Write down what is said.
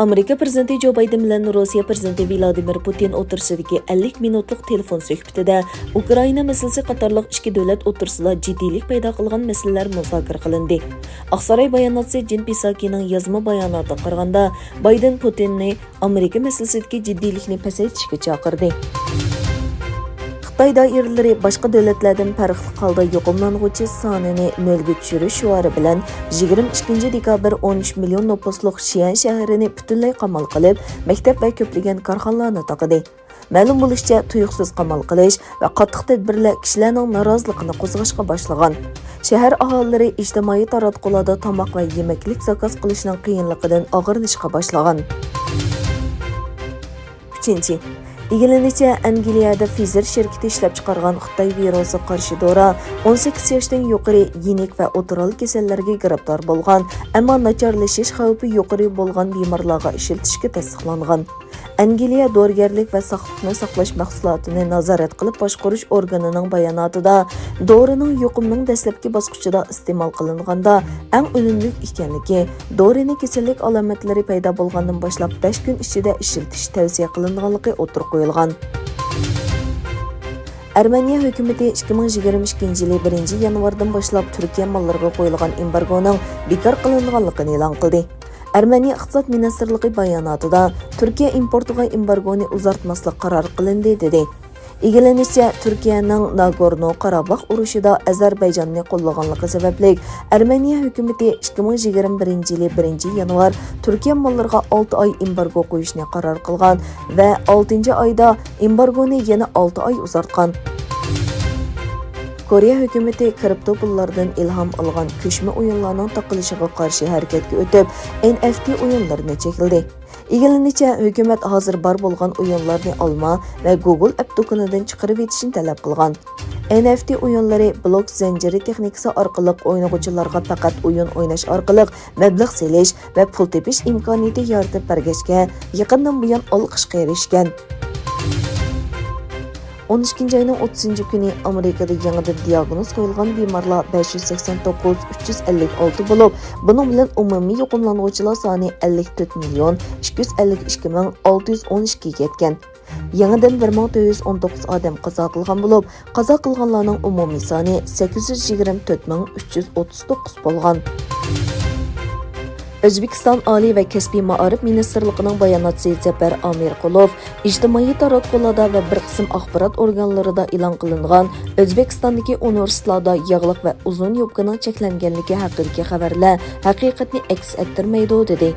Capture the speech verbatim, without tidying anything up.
ئامېرىكا پىرېزىدېنتى جو بايدېن بىلەن روسىيە پىرېزىدېنتى ۋلادىمىر پۇتىن ئوتتۇرىسىدىكى ئەللىك مىنۇتلۇق تېلېفون سۆھبىتىدە ئۇكرائىنا مەسىلىسى قاتارلىق ئىككى دۆلەت ئوتتۇرىسىدا جىددىيلىك پەيدا قىلغان مەسىلىلەر مۇزاكىرە قىلىندى. ئاقساراي باياناتچىسى جېن پىساكىنىڭ يازما باياناتىغا قارىغاندا، بايدېن پۇتىننى ئامېرىكا مەسىلىسىدىكى جىددىيلىكنى پەسەيتىشكە چاقىردى. خىتاي دائىرىلىرى باشقا دۆلەتلەردىن پەرقلىق ھالدا يۇقۇملانغۇچى سانىنى نۆلگە چۈشۈرۈش شوئارى بىلەن يىگىرمە ئىككىنچى دېكابىر ئون ئۈچ مىليون نوپۇسلۇق شيەن شەھىرىنى پۈتۈنلەي قامال قىلىپ، مەكتەپ ۋە كۆپلىگەن كارخانىلارنى تاقىدى. مەلۇم بولۇشىچە، تۇيۇقسىز قامال قىلىش ۋە قاتتىق تەدبىرلەر كىشىلەرنىڭ نارازىلىقىنى قوزغاشقا باشلىغان. شەھەر ئاھالىلىرى ئىجتىمائىي تاراتقۇلاردا تاماق ۋە يېمەكلىك زاكاز قىلىشنىڭ قىيىنلىقىدىن ئاغرىنىشقا باشلىغان. ئۈچىنچى، ئىگىلىنىشىچە، ئەنگلىيەدە فىزېر شىركىتى ئىشلەپچىقارغان خىتاي ۋىرۇسىغا قارشى دورا ئون سەككىز ياشتىن يۇقىرى يېنىك ۋە ئوتتۇرا كېسەللەرگە گىرىپتار بولغان، ئەمما ناچارلىشىش خەۋپى يۇقىرى بولغان بىمارلارغا ئىشلىتىشكە تەستىقلانغان. ئەنگلىيە دورىگەرلىك ۋە ساقلىقنى ساقلاش مەھسۇلاتىنى نازارەت قىلىپ باشقۇرۇش ئورگىنىنىڭ باياناتىدا، دورىنىڭ يۇقۇمنىڭ دەسلەپكى باسقۇچىدا ئىستېمال قىلىنغاندا ئەڭ ئۈنۈملۈك ئىكەنلىكى، دورىنى كېسەللىك ئالامەتلىرى پەيدا بولغاندىن باشلاپ بەش كۈن ئىچىدە ئىشلىتىش تەۋسىيە قىلىنغانلىقى ئوتتۇرىغا قويۇلغان. ئەرمېنىيە ھۆكۈمىتى ئىككى مىڭ يىگىرمە ئىككىنچى يىلى بىرىنچى يانۋاردىن باشلاپ تۈركىيە ماللىرىغا قويۇلغان ئېمبارگونىڭ بىكار قىلىنغانلىقىنى ئېلان قىلدى. ئەرمېنىيە ئىقتىساد مىنىستىرلىقى باياناتىدا، تۈركىيە ئىمپورتىغا ئېمبارگونى ئۇزارتماسلىق قارار قىلىندى، دېدى. ئىگىلىنىشىچە، تۈركىيەنىڭ ناگورنو قاراباخ ئۇرۇشىدا ئەزەربەيجاننى قوللىغانلىقى سەۋەبلىك، ئەرمېنىيە ھۆكۈمىتى ئىككى مىڭ يىگىرمە بىرىنچى يىلى بىرىنچى يانۋار تۈركىيە ماللىرىغا ئالتە ئاي ئېمبارگو قويۇشنى قارار قىلغان ۋە ئالتىنچى ئايدا ئېمبارگونى يەنە ئالتە ئاي ئۇزارتقان. كورېيە ھۆكۈمىتى كرىپتو پۇللاردىن ئىلھام ئالغان كۆچمە ئويۇنلارنىڭ تاقىلىشىغا قارشى ھەرىكەتكە ئۆتۈپ، ئېن ئېف تى ئويۇنلىرىنى چەكلىدى. ئىگىلىنىشىچە، ھۆكۈمەت ھازىر بار بولغان ئويۇنلارنى ئالما ۋە گۇگل ئەپ دۇكىنىدىن چىقىرىۋېتىشنى تەلەپ قىلغان. ئېن ئېف تى ئويۇنلىرى بلوك زەنجىرى تېخنىكىسى ئارقىلىق ئوينىغۇچىلارغا پەقەت ئويۇن ئويناش ئارقىلىق مەبلەغ سېلىش ۋە پۇل تېپىش ئىمكانىيىتى يارىتىپ بەرگەچكە، يېقىندىن بۇيان ئالقىشقا ئېرىشكەن. ئون ئىككىنچى ئاينىڭ ئوتتۇزىنچى كۈنى ئامېرىكىدا يېڭىدىن دىياگنوز قويۇلغان بىمارلار بەش يۈز سەكسەن توققۇز، ئۈچ يۈز ئەللىك ئالتە بولۇپ، بۇنىڭ بىلەن ئومۇمىي يۇقۇملانغۇچىلار سانى ئەللىك تۆت مىليون ئىككى يۈز ئەللىك ئىككى مىڭ ئالتە يۈز ئون ئىككىگە يەتكەن. يېڭىدىن بىر مىڭ تۆت يۈز ئون توققۇز ئادەم قازا قىلغان بولۇپ، قازا قىلغانلارنىڭ ئومۇمىي سانى سەككىز يۈز يىگىرمە تۆت مىڭ ئۈچ يۈز ئوتتۇز توققۇز بولغان. ئۆزبېكىستان ئالىي ۋە كەسپىي مائارىپ مىنىستىرلىقىنىڭ باياناتچىسى زەپەر ئامىرقۇلوف ئىجتىمائىي تاراتقۇلاردا ۋە بىر قىسىم ئاخبارات ئورگانلىرىدا ئېلان قىلىنغان ئۆزبېكىستاندىكى ئۇنىۋېرسىتېتلاردا ياغلىق ۋە ئۇزۇن يوپكىنىڭ چەكلەنگەنلىكى ھەققىدىكى خەۋەرلەر ھەقىقەتنى ئەكس ئەتتۈرمەيدۇ، دېدى.